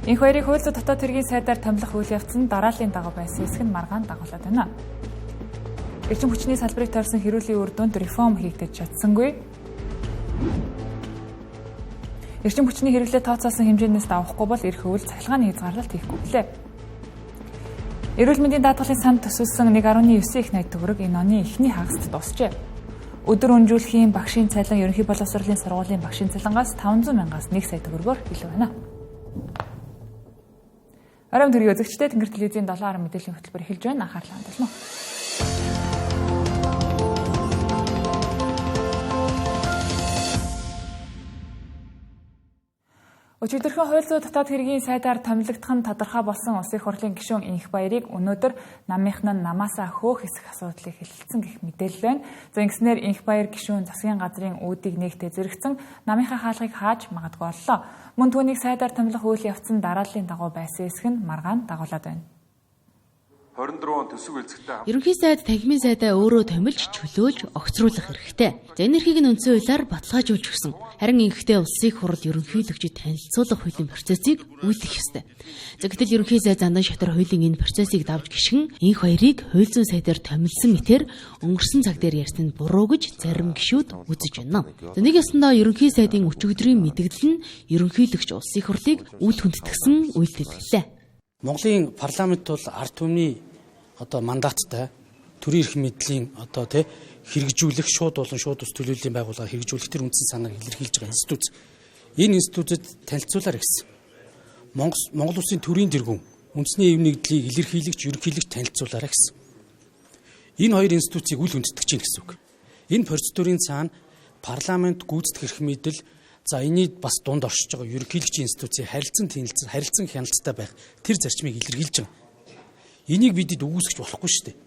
Энх баярыг хууль зүйн дотоод хэргийн сайдаар томилох үйл явц нь дарааллын дагуу байсан хэсэг нь маргаан дагуулад байна. Эрчим хүчний салбарыг тойрсон хэрүүлийн үр дүнд реформ хийгдэж чадсангүй. Эрчим хүчний хэрэглээ тооцоолсон хэмжээнээс давахгүй бол эх хөвөл цахилгааны хязгаарлалт хийхгүй билээ. Эрүүл мэндийн даатгалын санд төсөлсөн 1.9 их 80 төгрөг энэ оны эхний хагаст дуусжээ. Өдөр өнжүүлэхийн багшийн цалин ерөнхий боловсролын сургуулийн багшийн цалингаас 500 мянгаас 1 сая төгрөгөөр илүү байна. Оройн төрийн үзэгчдээ Тэнгэр телевизийн 7 мэдээллийн хөтөлбөр эхэлж байна. Анхаарлаа хандуулна. Өчигдөрхөн хууль зүйн дотоод хэргийн сайдаар томилогдох нь тодорхой болсон Улсын их хурлын гишүүн Энх Баярыг өнөөдөр намынхан нь намаасаа хөөх хэсэх асуудлыг хэлэлцсэн гэх мэдээлэл байна. За ингэснээр Энх Баяр гишүүн засгийн газрын үүдийг нэгтээ зэрэгцэн намынхаа хаалгыг хааж магадгүй боллоо. Мөн түүнийг сайдаар томилох үйл явц нь дарааллын дагуу байсан хэсэг нь маргаан дагуулад байна. 24 он төсөв хэлцэгтэй Ерөнхий сайд танхимын сайдаа өөрөө томилж, чөлөөлж, огцруулах эрхтэй. За энэ эрхийг нь үндсэн хуулиар баталгаажуулж өгсөн. Харин ингэхдээ улсын их хурл ерөнхийлөгчид танилцуулах хуулийн процессыг үйлдэх ёстой. За гэтэл ерөнхий сайд Зандан Шатар хуулийн энэ процессыг давж гишгэн энх баярыг хууль зүйн сайдаар томилсон мэтэр өнгөрсөн цаг дээр ярьсан нь буруу гэж зарим гишүүд үзэж байна. За нэг ёсондоо ерөнхий сайдын өчигдрийн мэдэгдэл нь ерөнхийлөгч улсын их хурлыг үл хүндэтгсэн үйлдэл гэлээ. Монголын парламент бол ард түмний одоо мандаттай төрийн эрх мэдлийн одоо тий хэрэгжүүлэх шууд болон шууд ус төлөөллийн байгууллага хэрэгжүүлэх тэр үндсэн санааг илэрхийлж байгаа институт. Энэ институтэд танилцуулаар гэсэн. Монгол улсын төрийн тэргүүн үндэсний эв нэгдлийг илэрхийлэгч, ерөнхийлөгч танилцуулаарай гэсэн. Энэ хоёр институцийг үл хүндэтгэж байна гэсэн үг. Энэ процедурын цаана парламент гүйцэтгэх эрх мэдэл, за энэний бас дунд оршиж байгаа ерөнхийлөгчийн институцийн харилцан тэнэлцэн, харилцан хяналттай байх тэр зарчмыг илэрхийлж байгаа. Энийг бидэд үгүйсгэж болохгүй шүү дээ.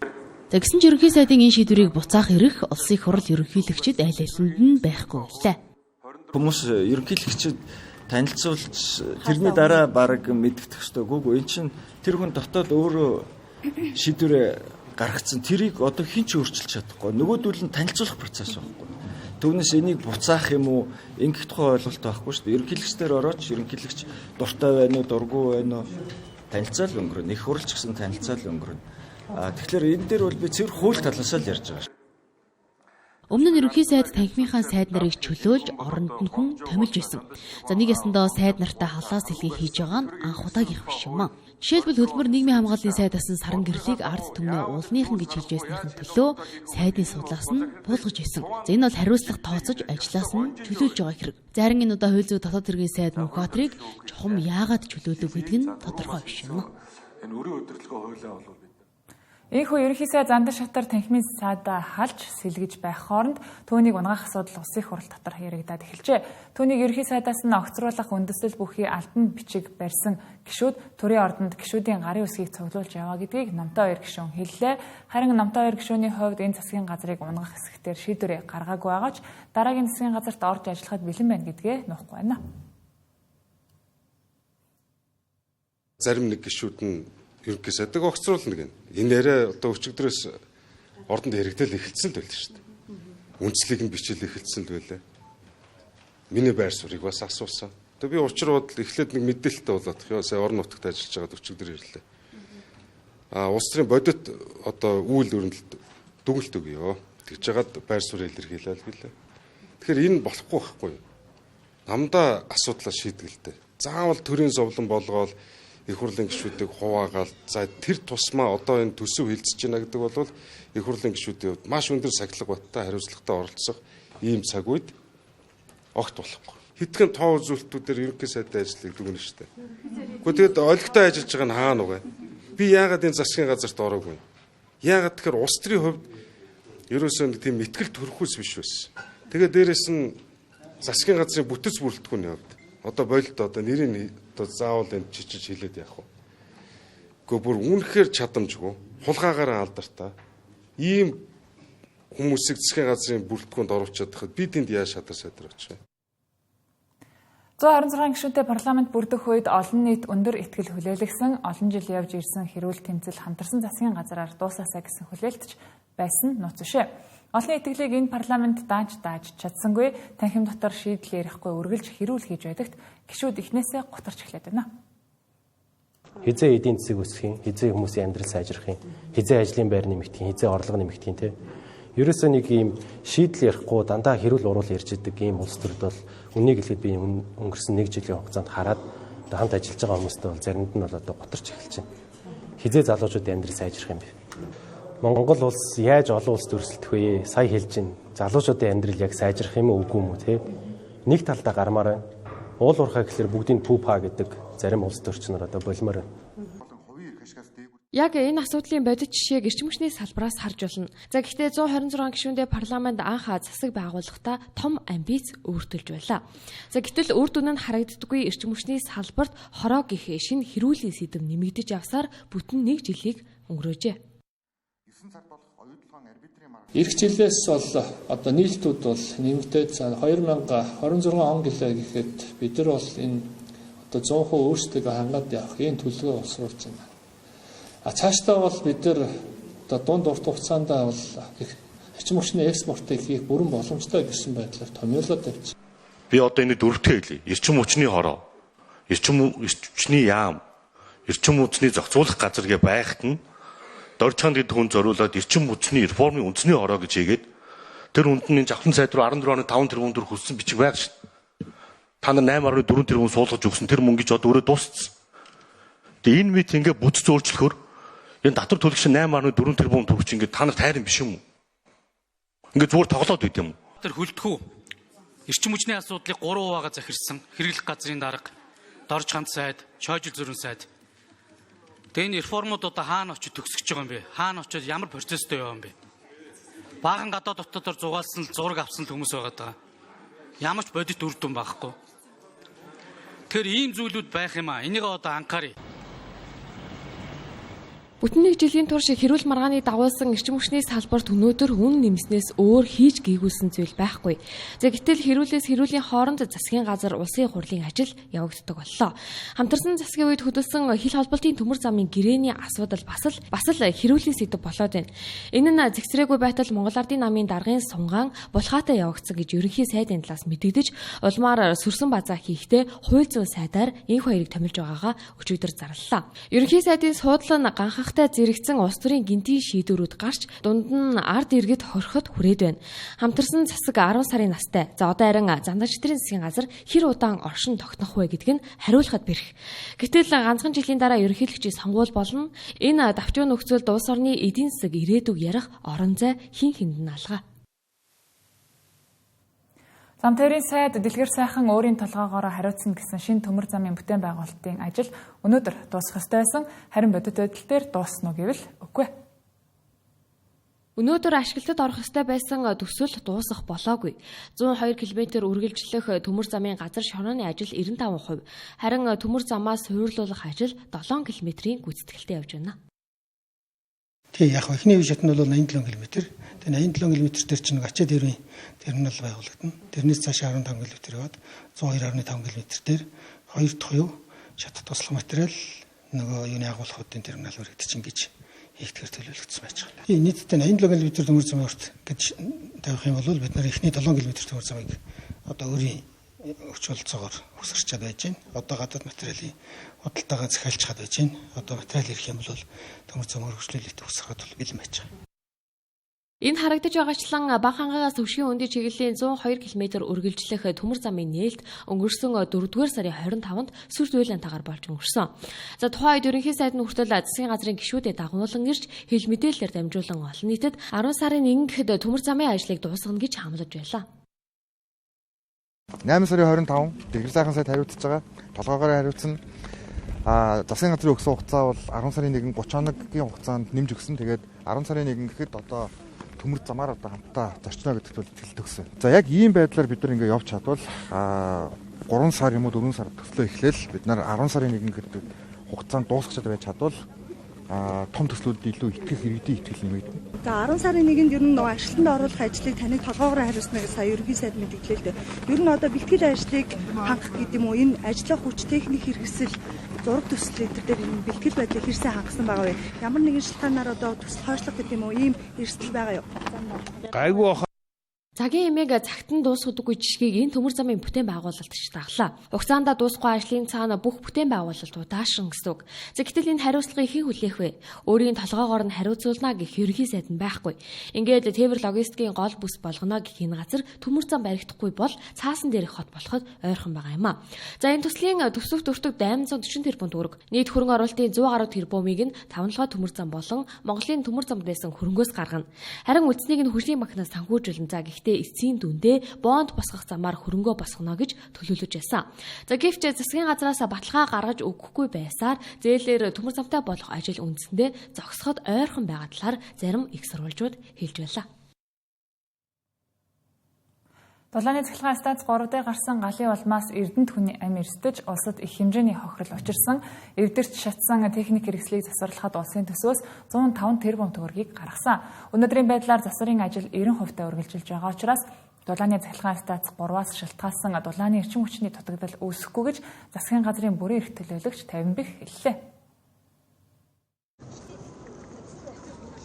За гэсэн ч ерөнхий сайдын энэ шийдвэрийг буцаах эрх улсын их хурл ерөнхийлөгчид аль алинд нь байхгүй билээ. Хүмүүс ерөнхийлөгчид танилцуулж тэрний дараа бараг мэддэх ёстой. Гүг эн чинь тэр хүн дотоод өөрөө шийдвэрээ гаргацсан. Тэрийг одоо хэн ч өөрчилж чадахгүй. Нөгөөдөл нь танилцуулах процесс байхгүй. Түүнээс энийг буцаах юм уу ингэх тухай ойлголт байхгүй шүү дээ. Ерөнхийлөгчдөр орооч ерөнхийлөгч дуртай байна уу, дургүй байна уу танилцаал өнгөрнө. Их хурл ч гэсэн танилцаал өнгөрнө. Тэгэхээр энэ дээр бол би цэвэр хууль талаас л ярьж байгаа. Өмнө нь ерөнхий сайд танхимынхаа сайд нарыг чөлөөлж оронд нь хүн томилж байсан. За нэг ясандаа сайд нартай халаа сэлгээ хийж байгаа нь анх удаагийнх биш юм аа. Жишээлбэл хөдөлмөр нийгмийн хамгааллын сайд асан саран гэрлийг ард түмнээ уулныхан гэж хэлж байсныхын төлөө сайдын судлаас нь буулгаж байсан. За энэ бол хариуцлага тооцож ажлаас нь чөлөөлж байгаа хэрэг. Зарим энэ удаа хууль зүйн дотоод хэргийн сайд Мөнхбаатрыг чухам яагаад чөлөөлөв гэдэг нь тодорхой биш юм аа. Энэ өрийн удирдлагын хуулиа бол бид Ийхүү ерөнхий сайд Зандан Шатар танхимын сайдаа халж сэлгэж байх хооронд түүнийг унгаах асуудал улсын их хурл дотор яригдаад эхэлжээ. Түүнийг ерөнхий сайдаас нь огцруулах үндэслэл бүхий албан бичиг барьсан гишүүд төрийн ордонд гишүүдийн гарын үсгийг цуглуулж яваа гэдгийг Номтой хоёр гишүүн хэллээ. Харин Номтой хоёр гишүүний хувьд энэ засгийн газрыг унгаах хэсэгтэр шийдвэрээ гаргаагүй байгаа ч дараагийн засгийн газарт орж ажиллахад бэлэн байна гэдгээ нуухгүй байна. Зарим нэг гишүүд нь ерөнхий сайдаг огцруулна гэнэ. Энэ яриа одоо өчигдрөөс ордонд яригдал эхэлсэн л байлаа шүү дээ. Үндслийг нь бичил эхэлсэн л байлаа. Миний байр суурийг бас асуусан. Тэгээ би учир бодол эхлээд нэг мэдээлэлтэй болоод ёо сая орон нутагт ажиллаж байгаад өчигдөр ирлээ. Улс төрийн бодит одоо үйл өрнөлт дүгнэлт өгье. Тэгж жагаад байр суурь илэрхийлээ л гэлээ. Тэгэхээр энэ болохгүй байхгүй юу? Намдаа асуудлаа шийдгэлтэй. Заавал төрийн зовлон болгоол их хурлын гишүүдийг хуваагаал за тэр тусмаа одоо энэ төсөв хилцэж байна гэдэг бол их хурлын гишүүдийн хувьд маш өндөр сахилга баттай хариуцлагатай оролцох ийм цаг үед огт болохгүй. Хэдхэн тоо үзүүлэлтүүдээр ерөнхий сайдын ажлыг дүгнэ шүү дээ. Гэхдээ тэгэд олигтой ажиллаж байгаа нь хаана вэ? Би яагаад энэ засгийн газарт ороогүй? Яагаад тэгэхээр улс төрийн хувьд ерөөсөө нэг тийм ихтгэл төрхөөс биш байсан. Тэгээ дээрэс нь засгийн газрын бүтэц бүрэлдэхүүний хувьд одоо болд одоо нэрийг одоо заавал энэ чичиж хэлээд явах уу? Гэхдээ бүр үнэхээр чадамжгүй, хулгайгаараа алдартай ийм хүмүүсийг засгийн газрын бүрэлдэхүүнд оруулчихад байхад би тэнд яаж шатар сайдар очих юм? 126 гишүүнтэй парламент бүрдэх үед олон нийт өндөр итгэл хүлээлгэсэн, олон жил явж ирсэн хэрүүл тэмцэл хамтарсан засгийн газраар дуусаасаа гэсэн хүлээлтч байсан нууц бишээ. Олон итгэлийг энэ парламент дааж чадсангүй, танхим дотор шийдэл ярихгүй үргэлж хэрүүл хийж байдагт гишүүд эхнээсээ гутарч эхлээд байна. Хизээ эдийн засаг өсөх юм, хизээ хүмүүсийн амьдрал сайжрах юм, хизээ ажлын байр нэмэгдэх юм, хизээ орлого нэмэгдэх юм те. Ерөөсөө нэг ийм шийдэл ярихгүй дандаа хэрүүл уруул ярьж идэг ийм улс төрд бол үнийг хэлэхэд би өнгөрсөн нэг жилийн хугацаанд хараад одоо хамт ажиллаж байгаа хүмүүстэй бол заримд нь бол одоо гутарч эхэлж байна. Хизээ залуучуудын амьдрал сайжрах юм бэ? Монгол улс яаж олон улсад өрсөлдөх вэ? Сая хэлж байна. Залуучуудын амьдрал яг сайжрах юм уу үгүй юм уу те? Нэг талдаа гармаар байна. Уул уурхай гэхэлэр бүгдийг пүпа гэдэг зарим улс төрчнөр одоо болмоор байна. Яг энэ асуудлын бодит жишээг эрчим хүчний салбараас харж болно. За гэхдээ 126 гишүүнтэй парламент анх засаг байгуулахдаа том амбиц өөртөлж байлаа. За гэтэл үр дүн нь харагддаггүй эрчим хүчний салбарт хороо гэх шинэ хэрүүлийн сэдэв нэмэгдэж явсаар бүтэн нэг жилийг өнгөрөөжээ. Ирэх жилээс бол одоо нийлтүүд бол нэмэгдээд 2026 он гэлээ гэхэд бид нар бол энэ одоо 100% өөрсдөө хангаад явах ийм төлөвлөгөө боловсруулж байна. А цаашдаа бол бид нар одоо дунд урт хугацаанд бол эрчим хүчний экспортыг хийх бүрэн боломжтой гэсэн байдлаар томьёолоод тавьчих. Би одоо энэ дөрөвтэй хэлье. Эрчим хүчний хороо, эрчим хүчний яам, эрчим хүчний зохицуулах газар гэ байхад нь Доржханд гэдэг хүн зориулаад эрчим хүчний реформын үндэсний хороо гэж хийгээд тэр хүнд нь завхан сайд руу 14.5 тэрбум төгрөг хөссөн бичиг байгаа шүү дээ. Та нар 8.4 тэрбум суулгаж өгсөн тэр мөнгө ч одоо өөрөө дууссан. Тэгээ энэ мэт ингээ бүтц өөрчлөхөр энэ татвар төлөгч 8.4 тэрбум төгрөг чи ингээ та нар тайран биш юм уу? Ингээ зүгээр тоглоод байт юм уу? Тэр хөлдөхүү эрчим хүчний асуудлыг 3 хуваагаа захирсан хэрэглэх газрын дарга, Доржханд сайд, Чойжил зүрэн сайд. Тэгээ энэ реформуд одоо хаана очиж төгсөж байгаа юм бэ? Хаана очиж ямар процесстэй яваа юм бэ? Баахан гадаад дотоодоор зугаалсан л зураг авсан л хүмүүс байгаа даа. Ямар ч бодит үр дүн байхгүй. Тэгэхээр ийм зүйлүүд байх юм аа. Энийг одоо анхааръя. Бүтэн нэг жилийн турш хэрүүл маргааны дагуулсан эрчим хүчний салбарт өнөөдөр үн нэмснээс өөр хийж гийгүүлсэн зүйл байхгүй. За гэтэл хэрүүлээс хэрүүлийн хооронд засгийн газар улсын хурлын ажил явагддаг боллоо. Хамтарсан засгийн үед хөдөлсөн хил холболтын төмөр замын гэрээний асуудал бас л хэрүүлийн сэдэв болоод байна. Энэ нь зэгцрээгүй байтал Монгол Ардын намын даргын сунгаан булхаатай явагдсан гэж ерөнхий сайдын талаас мэдэгдэж, улмаар сөрсөн базаа хийхдээ хууль зүйн сайдаар энх хоёрыг томилж байгаагаа өчигдөр зарлалаа. Ерөнхий сайдын суудлал нь ганхах зэрэгцэн улс төрийн гинтийн шийдвэрүүд гарч дунд нь ард иргэд хорхот хүрээд байна. Хамтарсан засаг 10 сарын настай. За одоо харин Зандар-Чөтгөрийн засгийн газар хэр удаан оршин тогтнох вэ гэдг нь хариулахад бэрх. Гэтэл ганцхан жилийн дараа ерөнхийлөгчийн сонгуул болно. Энэ давчуу нөхцөлд улс орны эдийн засаг ирээдүг ярих орон зай хин хинд нь алга. Зам тойрын сайд Дэлгэр сайхан өөрийн толгоогоороо хариуцна гэсэн шинэ төмөр замын бүтээн байгуулалтын ажил өнөөдөр дуусах ёстой байсан. Харин бодит байдал дээр дуусна уу гэвэл үгүй. Өнөөдөр ашиглалтад орох ёстой байсан төсөл дуусах болоогүй. 102 км үргэлжлэх төмөр замын газар шорооны ажил 95%, харин төмөр замаа суурлуулах ажил 7 км-ийн гүйцэтгэлтэй явж байна. Тий, яг эхний үе шат нь бол 87 км. Тэгээ 87 км дээр чинь ачаа дэрвийн терминал байгуулагдана. Тэрнээс цаашаа 15 км яваад 102.5 км дээр хоёр дахь юу шат туслах материал нөгөө юуны агуулгуудын терминал үргэлжлэж ингэж хийхгээр төлөвлөгдсөн байж байгаа. Тий, нийтдээ 87 км төмөр замын урт гэж тавих юм бол бид нар эхний 7 км төмөр замыг одоо өөрийн хүч бололцоогоор хөсөрчөөд байж байна. Одоо гадаад материалын худалдаагаа захиалж хад байж байна. Одоо материал ирэх юм бол төмөр зам өргөжлөлт өсгөхөд бол бэлэн байж байгаа. Энэ харагдаж байгаачлан Бага хангаагаас Өвшгийн хөндий чиглэлийн 102 км үргэлжлэх төмөр замын нээлт өнгөрсөн 4-р сарын 25-нд сүр туйлантайгаар болж өнгөрсөн. За тухайн үед ерөнхий сайд нь хүртэл засгийн газрын гишүүдэд дагуулan ирж хэл мэдээлэлээр дамжуулан олон нийтэд 10 сарын 1 гэхэд төмөр замын ажлыг дуусгана гэж хамлаж байлаа. 8 сарын 25 Дэлгэр сайхан сайд хариуцж байгаа. Толгоогоор хариуцна. Засгийн газрын өгсөн хугацаа бол 10 сарын 1 30 хоногийн хугацаанд нэмж өгсөн. Тэгээд 10 сарын 1 гэхэд одоо төмөр замаар одоо хамтдаа зорчно гэдэгт бол итгэл төгсөн. За яг ийм байдлаар бид нар ингээ явж чадвал 3 сар юм уу 4 сар төслөө эхлээл бид нар 10 сарын 1 гэдэг хугацаанд дуусгах байж чадвал том төслүүдэд илүү итгэх иргэдийн итгэл нэмэгдэнэ. За 10 сарын 1-нд ер нь нөгөө ажилтнанд оруулах ажлыг таны толгоогоор хариуцна гэж сая ерөнхий сайд мэдгэлээ л дээ. Ер нь одоо бэлтгэл ажлыг хангах гэдэг юм уу энэ ажиллах хүч техник хэрэгсэл зураг төсөл энэ төр дээр энэ бэлтгэл байдлыг хэрсэн хангасан байгаа вэ? Ямар нэгэн шалтгаанаар одоо төсөл хойшлох гэдэг юм уу ийм эрсдэл байгаа юу? Гайгүй. Цагийн эмээг цагт нь дуусгадаггүй жишгийг энэ төмөр замын бүтээн байгуулалт ч даглаа. Хугацаанд дуусахгүй ажлын цаана бүх бүтээн байгуулалт удаашран гэсэн үг. За гэтэл энэ хариуцлагыг хэн хүлээх вэ? Өөрийн толгоогоор нь хариуцуулна гэх ерөнхий сайд нь байхгүй. Ингээд тээвэр логистикийн гол бүс болгоно гэх энэ газар төмөр зам баригдахгүй бол цаасан дээрх хот болоход ойрхон байгаа юм а. За энэ төслийн төсөвт өртөг 840 тэрбум төгрөг. Нийт хөрөнгө оруулалтын 100 гаруй тэрбумыг нь Таванлогоо төмөр зам болон Монголын төмөр замд байсан хөрөнгөөс гаргана. Харин үлдснийг нь хөгжлийн банкнаас санхүүжүүлнэ. За гэхдээ эцсийн дүндээ бонд босгох замаар хөрөнгөө босгоно гэж төлөвлөж байсан. За гэвч засгийн газраас баталгаа гаргаж өгөхгүй байсаар зээлээр төмөр замтай болох ажил үндсэндээ зогсоход ойрхон байгаа талаар зарим их сурвалжууд хэлж байлаа. Дулааны цахилгаан станц 3 дээр гарсан галын улмаас Эрдэнэт хүний амь эрсдэж улсад их хэмжээний хохирол учирсан. Эвдэрч шатсан техник хэрэгслийг засварлахад улсын төсвөөс 105 тэрбум төгрөгийг гаргасан. Өнөөдрийн байдлаар засварын ажил 90% та үргэлжилж байгаа учраас дулааны цахилгаан станц 3-аас шалтгаалсан дулааны эрчим хүчний дутагдал үүсэхгүй гэж засгийн газрын бүрэн эрх төлөөлөгч Тавинбих хэллээ.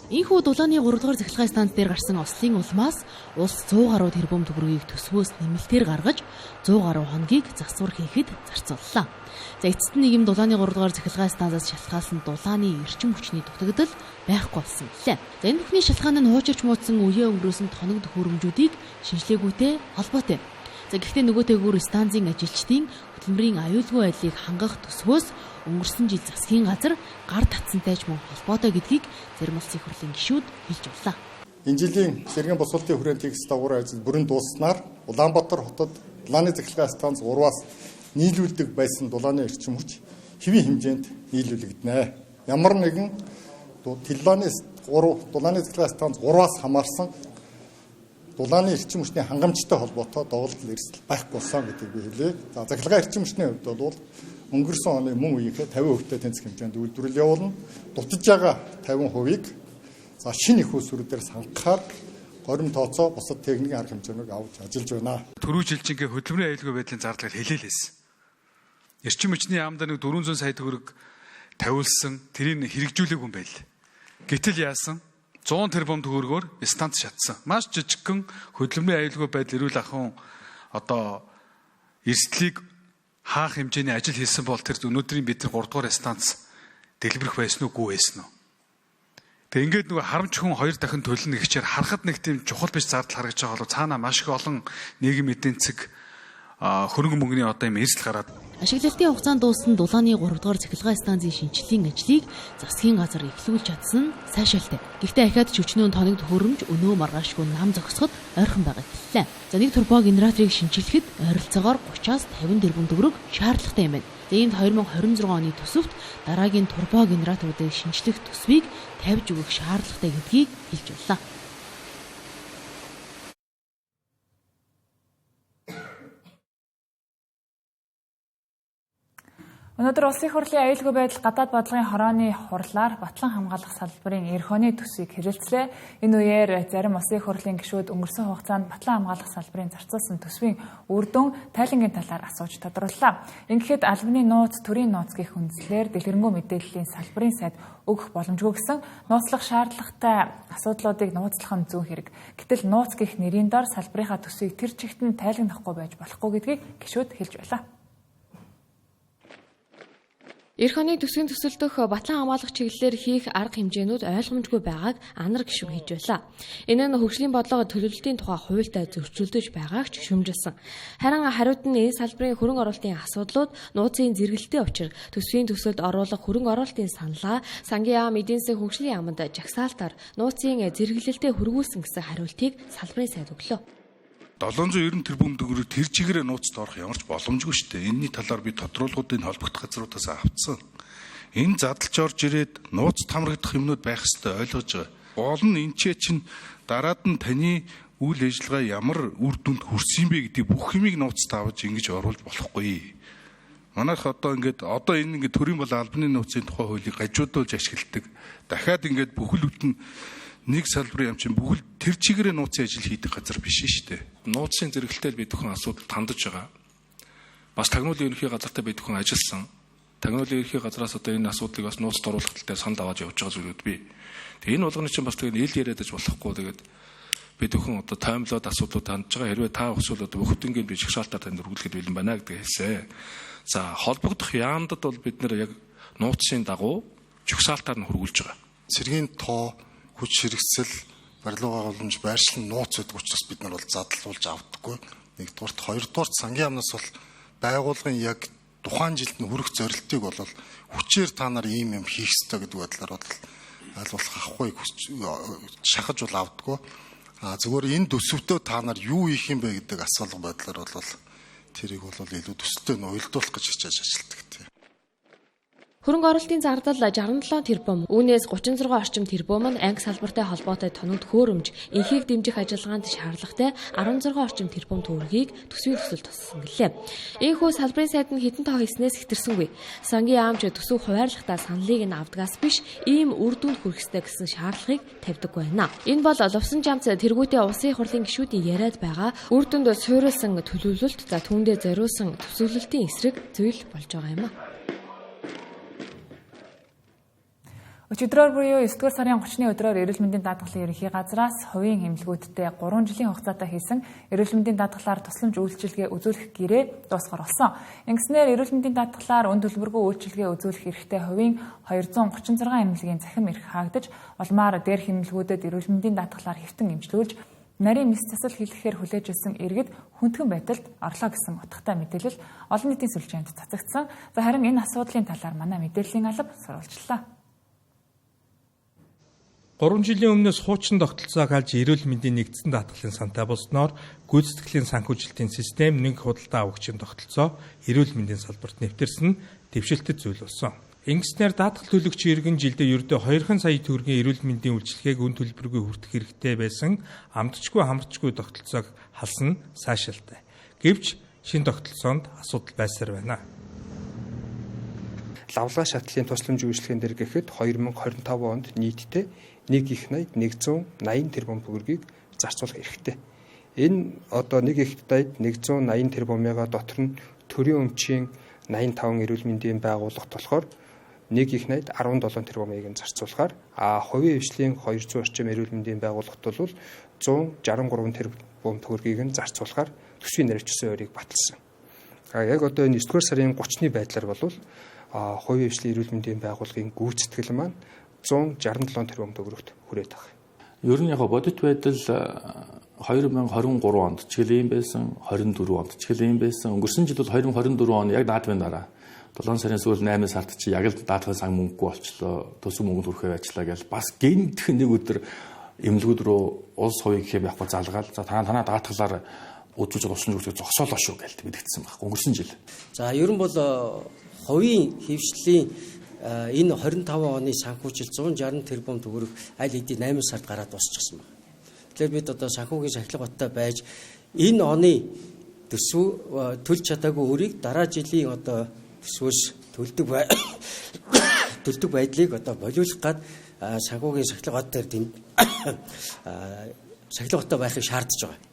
Ийхүү дулааны 3 дугаар цахилгаан станц дээр гарсан ослын улмаас улс 100 гаруй тэрбум төгрөгийг төсвөөс нэмэлтээр гаргаж 100 гаруй хоногийг засвар хийхэд зарцууллаа. За эцэст нь нийгэм дулааны 3 дугаар цахилгаан станцаас шалтгаалсан дулааны эрчим хүчний дутагдал байхгүй болсон билээ. За энэ бүхний шалтгаан нь хуучирч муудсан үеэ өнгөрөөсөн тоног төхөөрөмжүүдийг шинжилээгүйтэй холбоотой. За гэхдээ нөгөөтэйгүүр станцын ажилчдын хөдөлмөрийн аюулгүй байдлыг хангах төсвөөс өнгөрсөн жил засгийн газар гар татсантай ч мөн холбоотой гэдгийг зарим улсын хурлын гишүүд хэлж байлаа. Энэ жилийн сэргээн босголтын хүрээнд хийх дагаврын ажил бүрэн дууссанаар Улаанбаатар хотод дулааны цахилгаан станц 3-аас нийлүүлдэг байсан дулааны эрчим хүч хэвийн хэмжээнд нийлүүлэгдэнэ. Ямар нэгэн дулааны цахилгаан станц 3-аас хамаарсан дулааны эрчим хүчний хангамжтай холбоотой доголдол эрсдэл байхгүй болсон гэдгийг би хэлье. За цахилгаан эрчим хүчний хувьд бол өнгөрсөн оны мөн үеийнхээ 50% тэнцэх хэмжээнд үйлдвэрлэл явуулна. Дутаж байгаа 50%-ийг за шинэ их усүрүүдээр сангахаар горим тооцоо бусад техникийн арга хэмжээнийг авч ажиллаж байна. Түрүү жилчингээ хөдөлмөрийн аюулгүй байдлын зардлыг хэлээлээсэн. Эрчим хүчний яамд нэг 400 сая төгрөг тавиулсан, тэрийг хэрэгжүүлээгүй юм байл. Гэтэл яасан? 100 тэрбум төгрөгөөр станц шатсан. Маш жижигхэн хөдөлмөрийн аюулгүй байдал эрүүл ахуйн одоо эрсдлийг хаах хэмжээний ажил хийсэн бол тэр өнөөдрийн бид нар 3 дугаар станц дэлбэрэх байсан уугүй байсан уу? Тэгээ ингээд нөгөө харамч хүн хоёр дахин төлнө гэхчээр харахад нэг тийм чухал биш зардал харагдаж байгаа бол цаанаа маш их олон нийгэм эдийн засаг хөрөнгө мөнгөний одоо юм эрсдэл гараад. Ашиглалтын хугацаанд дууссан дулааны 3 дугаар цахилгаан станцын шинжилгээний ажлыг засгийн газар эхлүүлж чадсан нь сайшаалтай. Гэхдээ ахиад ч өчнөөн тоног төхөөрөмж өнөө маргаашгүй нам зогсоход ойрхон байгаа гэллээ. За нэг турбо генераторыг шинчилэхэд ойролцоогоор 30-аас 50 тэрбум төгрөг шаардлагатай юм байна. За иймд 2026 оны төсөвт дараагийн турбо генераторуудыг шинчлэх төсвийг тавьж өгөх шаардлагатай гэдгийг хэлж байлаа. Өнөөдөр Улсын хурлын аюулгүй байдал гадаад бодлогын хорооны хурлаар батлан хамгаалах салбарын эх оны төсвийг хэрэглэлээ. Энэ үеэр зарим Улсын хурлын гишүүд өнгөрсөн хугацаанд батлан хамгаалах салбарын зарцуулсан төсвийн үр дүн тайлангийн талаар асууж тодрууллаа. Ингэхэд албаны нууц, төрийн нууц гэх үндслээр дэлгэрэнгүй мэдээллийн салбарын сайд өгөх боломжгүй гэсэн нууцлах шаардлагатай асуудлуудыг нууцлах нь зүүн хэрэг. Гэтэл нууц гэх нэрийн дор салбарынхаа төсвийг тэр чигт нь тайланнахгүй байж болохгүй гэдгийг гишүүд хэлж байлаа. Эх оны төсвийн төсөлдөх батлан хамгаалах чиглэлээр хийх арга хэмжээнүүд ойлгомжгүй байгааг анар гишүүн хийж байлаа. Энэ нь хөгжлийн бодлого төлөвлөлтийн тухай хуультай зөрчилдөж байгааг ч шүүмжилсэн. Харин хариуд нь энэ салбарын хөрөнгө оруулалтын асуудлууд нууцын зэрэгэлтэй учир төсвийн төсөлд оруулах хөрөнгө оруулалтын саналаа сангийн яам эдийн засгийн хөгжлийн яамд жагсаалтаар нууцын зэрэглэлтэд хөргүүлсэн гэсэн хариултыг салбарын сайд өглөө. 790 тэрбум төгрөг тэр чигээрээ нууцд орох ямар ч боломжгүй шүү дээ. Энийний талаар би тодруулгуудыг холбогдох газруудаас авцсан. Энэ задлж орж ирээд нууцд хамрагдах юмнууд байх ёстой ойлгож байгаа. Гол нь энэ чинь дараад нь таны үйл ажиллагаа ямар үр дүнд хүрсэн бэ гэдгийг бүх юмыг нууцд авч ингэж оруулж болохгүй. Манайх одоо ингээд одоо энэ ингээд төрийн бол албаны нууцын тухай хуулийг гажуудуулж ашигладаг. Дахиад ингээд бүхэл бүтэн нэг салбарын юм чинь бүхэл тэр чигээрээ нууцын ажил хийдэг газар биш шүү дээ. Нууцын зэрэгэлтэй бид бүхэн асуудал хандаж байгаа. Бас тагнуулын ерөнхий газартай бид бүхэн ажилласан. Тагнуулын ерөнхий газраас одоо энэ асуудлыг бас нууцд оруулах тал дээр санал аваад явж байгаа зүйлүүд бий. Тэгээ энэ болгоны чинь бас тэгээ ил яриад аж болохгүй. Тэгээд Бид бүхэн одоо таймлаад асуудлууд хандж байгаа. Хэрвээ та хүсвэл одоо бүх төнгийн би жагсаалтаар танд өргүүлэхэд бэлэн байна гэдгийг хэлсэн. За холбогдох яамдад бол бид нэр яг нууцын дагуу жагсаалтаар нь хөргүүлж байгаа. Цэргийн тоо, хүч хэрэгсэл, барилга байгууламж, байршил нь нууц байдаг учраас бид нар бол задлуулж авдаггүй. Нэгдүгээрт, хоёрдугаарт сангийн яамнаас бол байгуулгын яг тухайн жилд нь хүрэх зорилтыг бол хүчээр та нар ийм юм хийх ёстой гэдэг байдлаар бол аль болох авахгүй шахаж бол авдаггүй. А зүгээр энэ төсөвтөө та нар юу хийх юм бэ гэдэг асуулга байдлаар бол тэрийг бол илүү төсөлтөй нь уялдуулах гэж хичээж ажилладаг тийм. Хөрөнгө оруулалтын зардал 67 тэрбум, үүнээс 36 орчим тэрбум нь анги салбартай холбоотой тоног төхөөрөмж, энхийг дэмжих ажиллагаанд шаардлагатай 16 орчим тэрбум төгрөгийг төсвийн төсөл туссан гэлээ. Ийхүү салбарын сайд нь хэдэн тоо хийснээс хэтэрсэнгүй. Сангийн яамч төсөв хуваарлахдаа саналыг нь авдгаас биш, ийм үр дүнд хүрэх ёстой гэсэн шаардлагыг тавьдаггүй байна. Энэ бол Лувсан жамц тэргүүтээ улсын хурлын гишүүдийн яриад байгаа үр дүнд суурилсан төлөвлөлт, за түүндээ зориулсан төсөөлөлтийн эсрэг зүйл болж байгаа юм а. Өчигдрөөр буюу 9-р сарын 30-ны өдрөөр эрүүл мэндийн даатгалын ерөнхий газраас хувийн эмнэлгүүдтэй 3 жилийн хугацаатай хийсэн эрүүл мэндийн даатгалаар тусламж үйлчилгээ үзүүлэх гэрээ дуусгар болсон. Ингэснээр эрүүл мэндийн даатгалаар үн төлбөргүй үйлчилгээ үзүүлэх эрхтэй хувийн 236 эмнэлгийн захим эрх хаагдаж, улмаар дээрх эмнэлгүүдэд эрүүл мэндийн даатгалаар хэвтэн эмчлүүлж нарийн мэс засал хийлгэхээр хүлээж ирсэн иргэд хүндхэн байдалд орлоо гэсэн утгатай мэдээлэл олон нийтийн сүлжээнд цацагдсан. За харин энэ асуудлын талаар манай мэдээллийн алба сурвалжлаа. 3 жилийн өмнөөс хуучин тогтолцоог алж эрүүл мэндийн нэгдсэн даатгалын сантай болсноор гүйцэтгэлийн санхүүжилтийн систем нэг худалдаа авагчийн тогтолцоо эрүүл мэндийн салбарт нэвтэрсэн нь дэвшилтэт зүйл болсон. Ингэснээр даатгал төлөгч иргэн жилдээ ердөө 2 сая төгрөгийн эрүүл мэндийн үйлчилгээг үн төлбөргүй хүртэх хэрэгтэй байсан амтчгүй хамарчгүй тогтолцоог халсан сайшаалтай. Гэвч шинэ тогтолцоонд асуудал байсаар байна. Лавлгаа шатлалын тусламж үйлчилгээн дээр гэхэд 2025 онд нийтдээ нэг их 80 180 тэрбум төгрөгийг зарцуулах эрхтэй. Энэ одоо нэг их 80 180 тэрбумыгаа дотор нь төрийн өмчийн 85 эрүүл мэндийн байгууллагт болохоор нэг их 80 17 тэрбумыг нь зарцуулахаар, а хувийн хвшлийн 200 орчим эрүүл мэндийн байгууллагт бол 163 тэрбум төгрөгийг нь зарцуулахаар төсвийн наривчсан ойрыг баталсан. А яг одоо энэ 9-р сарын 30-ны байдлаар бол хувийн хвшлийн эрүүл мэндийн байгууллагын гүйцэтгэл маань 167 тэрбум төгрөгт хүрээд байгаа. Ер нь яг бодит байдал 2023 онд ч гэл юм байсан, 24 онд ч гэл юм байсан. Өнгөрсөн жил бол 2024 он яг даатвын дараа 7 сарын сүүл 8 сард чи яг л даатгын сан мөнгөгүй болчлоо. Төсөв мөнгөнд хүрэхээ ажиллаа гэж бас гинтх нэг өдөр эмнэлгүүд рүү улс хувийн гэх юм явахгүй залгаал. За танаа даатгалаар үзүүлж тусламж үйлчлэг зогсоолоо шүү гэж мэдэгдсэн баг. Өнгөрсөн жил. За ер нь бол хувийн хвшлийн энэ 25 оны санхүүжил 160 тэрбум төгрөг аль хэдийн 8 сард гараад дуусчихсан байна. Тэгэхээр бид одоо санхүүгийн сахилга баттай байж энэ оны төсөв төлж чадаагүй өрийг дараа жилийн одоо төсвөөс төлдөг төлдөг байдлыг одоо болиулах гад санхүүгийн сахилга бат дээр сахилга баттай байхыг шаардж байгаа.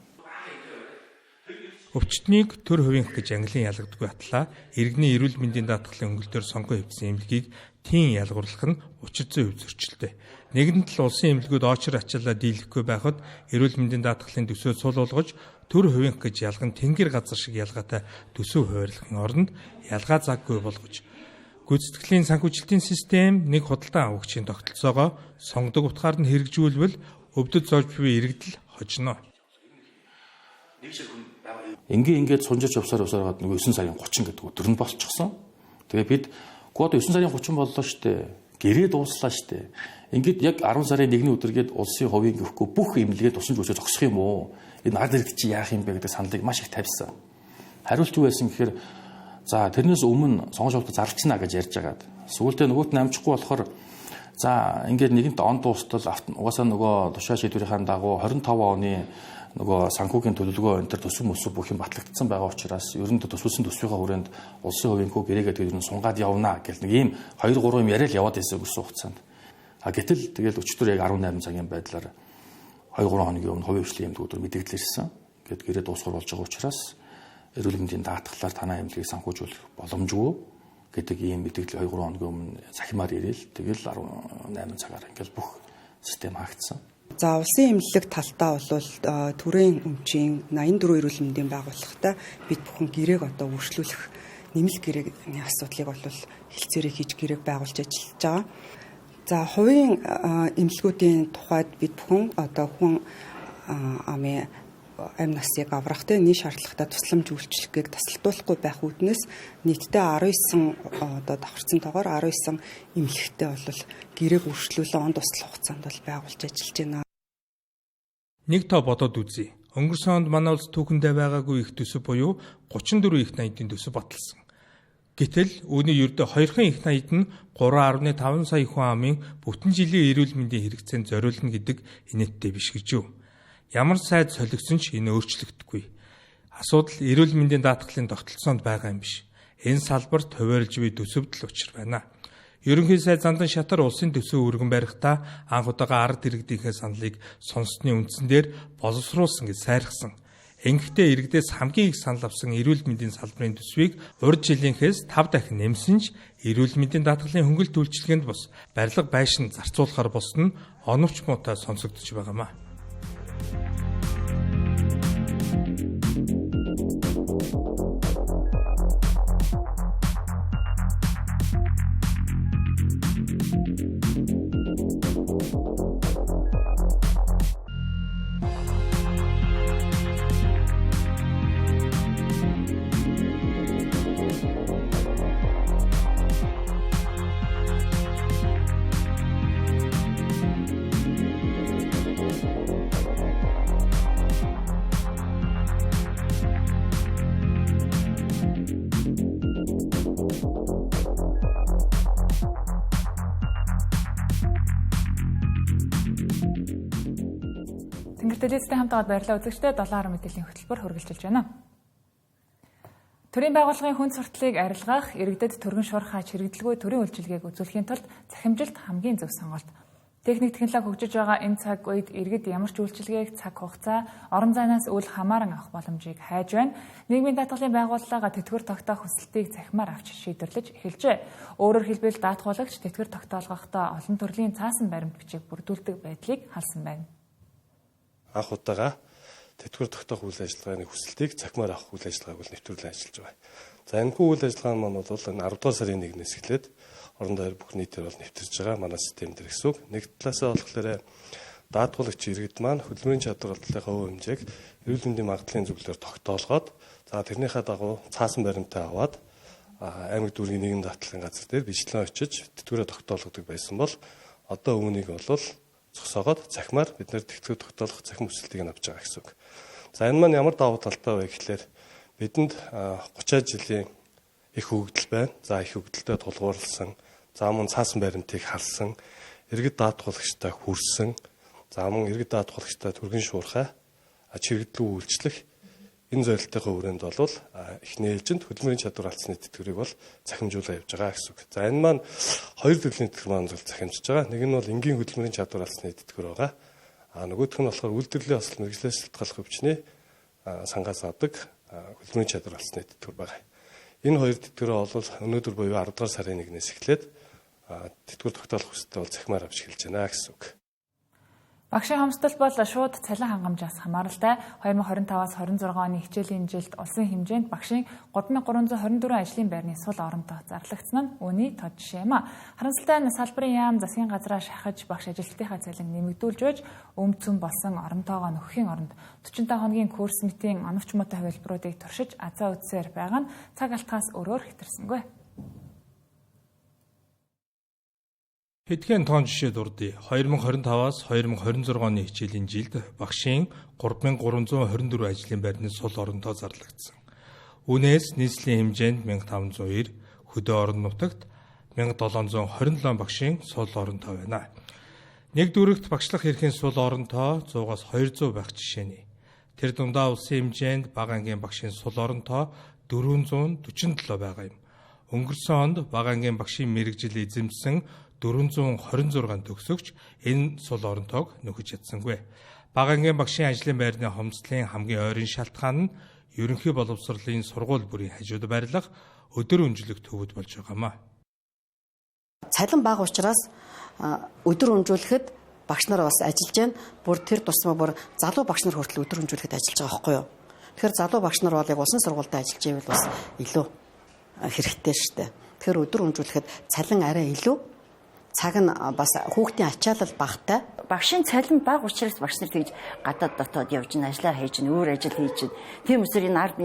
Өвчтнийг төр хувийнх гэж ангилан ялгадаггүй атлаа иргэний эрүүл мэндийн даатгалын өнгөлтөөр сонгон хэвтсэн эмнэлгийг тийм ялгуурлах нь учир зүй хувь зөрчилтэй. Нэгэнт л улсын эмнэлгүүд очир ачаалаа дийлэхгүй байхад эрүүл мэндийн даатгалын төсөө сул болгож төр хувийнх гэж ялган тэнгэр газар шиг ялгаатай төсөв хуваарлахын оронд ялгаа заггүй болгож гүйцэтгэлийн санхүүжилтийн систем нэг худалдан авагчийн тогтолцоогоо сонгодог утгаар нь хэрэгжүүлбэл өвдөж зовж буй иргэдэл хожино. Ингээд сунжирч явсаар явсараад нөгөө 9 сарын 30 гэдэг өдөр нь болчихсон. Тэгээ бид гоо одоо 9 сарын 30 боллоо штэ. Гэрээ дууслаа штэ. Ингээд яг 10 сарын 1-ний өдөргээд улсын хувийн гэхгүй бүх эмнэлгээ тусламж үйлчлэг зогсох юм уу? Энэ ард иргэд чи яах юм бэ гэдэг саналыг маш их тавьсан. Хариулт юу байсан гэхээр за тэрнээс өмнө сонгон шалгалт зарлчихна гэж ярьж байгаад. Сүүлдээ нөгөөт нь амжихгүй болохоор за ингээд нэгэнт он дуустал угаасаа нөгөө тушаа шийдвэрийн дагуу 25 оны нөгөө санхүүгийн төлөвлөгөө энэ төр төсөв мөсөв бүх юм батлагдсан байгаа учраас ер нь төсвөлсөн төсвийнхаа хүрээнд улсын хувийн хүү гэрээгээ тэгээд ер нь сунгаад явна гэл нэг ийм 2 3 юм яриа л яваад байсан өнгөрсөн хугацаанд. А гэтэл тэгэл өчтөр яг 18 цагийн байдлаар 2 3 хоногийн өмнө хувийн хвшлийн эмнэлгүүдээр мэдээлэл ирсэн. Ингээд гэрээ дуусгар болж байгаа учраас эрүүл мэндийн даатгалаар танай эмнэлгийг санхүүжүүлэх боломжгүй гэдэг ийм мэдээлэл 2 3 хоногийн өмнө захимаар ирээл тэгэл 18 цагаар ингээл бүх систем хаагдсан. За улсын эмнэлэг талтаа бол төрийн өмчийн 84 эрүүл мэндийн байгууллагатай бид бүхэн гэрээг одоо үргэлжлүүлэх нэмэлт гэрээний асуудлыг бол хэлцээрээ хийж гэрээг байгуулж ажиллаж байгаа. За хувийн эмнэлгүүдийн тухайд бид бүхэн одоо хүн амын амь насыг аврах те нийт шаардлагатай тусламж үйлчилгээг тасалдуулахгүй байх үүднээс нийтдээ 19 одоо давхарцсан тоогоор 19 эмнэлэгтэй бол гэрээг үргэлжлүүлэн он дуслах хугацаанд бол байгуулж ажиллаж байна. Нэг тоо бодоод үзье. Өнгөрсөн онд манай улс түүхэндээ байгаагүй их төсөв буюу 34 их 80-ийн төсөв баталсан. Гэтэл үүний ердөө хоёрхан их 80-д нь 3.5 сая хүн амын бүтэн жилийн эрүүл мэндийн хэрэгцээнд зориулна гэдэг инээдтэй биш гэж юу. Ямар сайд солигдсон ч энэ өөрчлөгдөхгүй. Асуудал эрүүл мэндийн даатгалын тогтолцоонд байгаа юм биш. Энэ салбарт хуваарилж буй төсөвдөл учир байна. Ерөнхий сайд Зандан Шатар улсын төсөв өргөн барихтаа анх удаага ард иргэдийнхээ саналыг сонссны үндсэн дээр боловсруулсан гэж сайрхсан. Ингэхдээ иргэдээс хамгийн их санал авсан эрүүл мэндийн салбарын төсвийг урд жилийнхээс 5 дахин нэмсэн ч эрүүл мэндийн даатгалын хөнгөлт үйлчилгээнд бус барилга байшин зарцуулахар болсон нь оновч муутай сонсогдож байгаамаа. Телевизтэй хамт байгаад баярлалаа үзэгчдээ 7 мэдээллийн хөтөлбөр үргэлжилж байна. Төрийн байгууллагын хүн суртлыг арилгах, иргэдэд түргэн шуурхай чирэгдэлгүй төрийн үйлчилгээг үзүүлэхийн тулд захимжилт хамгийн зөв сонголт. Техник технологи хөгжиж байгаа энэ цаг үед иргэд ямар ч үйлчилгээг цаг хугацаа, орон зайнаас үл хамааран авах боломжийг хайж байна. Нийгмийн даатгалын байгууллага тэтгэвэр тогтоох хүсэлтийг захимаар авч шийдвэрлэж эхэлжээ. Өөрөөр хэлбэл даатгуулагч тэтгэвэр тогтоолгохдоо олон төрлийн цаасан баримт бичиг бүрдүүлдэг байдлыг халсан байна. Анх удаага тэтгэвэр тогтоох үйл ажиллагааны хүсэлтийг захимаар авах үйл ажиллагааг бол нэвтрүүлэн ажиллаж байгаа. За энэхүү үйл ажиллагаа маань бол энэ 10 дугаар сарын 1-ээс эхлээд орон дайр бүх нийтээр бол нэвтэрж байгаа манай систем дээр гэсэн үг. Нэг талаасаа болохоор даатгуулагч иргэд маань хөдөлмөрийн чадвар алдалынхаа өв хэмжээг эрүүл мэндийн магадлалын зөвлөлөөр тогтоолгоод за тэрнийхээ дагуу цаасан баримтаа аваад аймаг дүүргийн нийгэм даатгалын газар дээр бичлэн очиж тэтгэврээ тогтоолгодог байсан бол одоо үүнийг бол зогсоогоод захимаар бид нэр тэтгэвэр тогтоолох захим хүсэлтийг нь авч байгаа гэсэн үг. За энэ маань ямар давуу талтай вэ гэхлээр бидэнд 30 жилийн их хөгжил байна. За их хөгжилтэй тулгуурласан, за мөн цаасан баримтыг харсан, иргэд даатгуулагчтай хүрсэн, за мөн иргэд даатгуулагчтай түргэн шуурхай, чирэгдлүү үйлчлэх энэ зорилтынхаа хүрээнд бол эхний ээлжинд хөдөлмөрийн чадвар алдсны тэтгэврийг бол захимжуулаа явж байгаа гэсэн үг. За энэ маань хоёр төрлийн тэтгэвэр маань бол захимжиж байгаа. Нэг нь бол энгийн хөдөлмөрийн чадвар алдсны тэтгэвэр байгаа. А нөгөөх нь болохоор үйлдвэрлэлийн осол мэргэжлээс шалтгааллах өвчний сангаас авдаг хөдөлмөрийн чадвар алдсны тэтгэвэр байгаа. Энэ хоёр тэтгэврээ бол өнөөдөр буюу 10 дугаар сарын 1-ээс эхлээд тэтгэвэр тогтоолох хүсэлтээ бол захимаар авч эхэлж байна гэсэн үг. Багшийн хомсдол бол шууд цалин хангамжаас хамааралтай. 2025-аас 26 оны хичээлийн жилд улсын хэмжээнд багшийн 3324 ажлын байрны сул оронтой зарлагдсан нь үүний тод жишээ юм а. Харамсалтай нь салбарын яам засгийн газраа шахаж багш ажилтнынхаа цалин нэмэгдүүлж байж өмцөн болсон оронтойгоо нөхөхийн оронд 45 хоногийн курс мэтийн оновч муутай хувилбаруудыг туршиж азаа үдсээр байгаа нь цаг алтгаас өөрөөр хэтэрсэнгүй. Хэдхэн тоон жишээ дурдъя. 2025-аас 2026 оны хичээлийн жилд багшийн 3324 ажлын байрны сул оронтой зарлагдсан. Үүнээс нийслэлийн хэмжээнд 1590, хөдөө орон нутагт 1727 багшийн сул оронтой байна. Нэг дүүрэгт багшлах эрхийн сул оронтой 100-аас 200 байх жишээний. Тэр дундаа улсын хэмжээнд бага ангийн багшийн сул оронтой 447 байгаа юм. Өнгөрсөн онд бага ангийн багшийн мэргэжил эзэмсэн 426 төгсөгч энэ сул оронтойг нөхөж чадсангүй. Бага ангийн багшийн ажлын байрны хомсдлын хамгийн ойрын шалтгаан нь ерөнхий боловсролын сургууль бүрийн хажууд байрлах өдөр өнжлөх төвөд болж байгаамаа. Цалин бага учраас өдөр өнжүүлэхэд Багш нар бас ажиллаж байна. Бүр тэр тусмаа бүр залуу багш нар хүртэл өдөр хөнжүүлэхэд ажиллаж байгаа байхгүй юу? Тэгэхээр залуу багш нар бол яг улсын сургуульд ажиллаж байвал бас илүү хэрэгтэй шүү дээ. Тэгэхээр өдөр хөнжүүлэхэд цалин арай илүү, цаг нь бас хүүхдийн ачаалал багатай. Багшийн цалин бага учраас багш нар тэгж гадаад дотоод явж ин ажиллаа хийж ин өөр ажил хийж ин. Тийм учраас энэ ард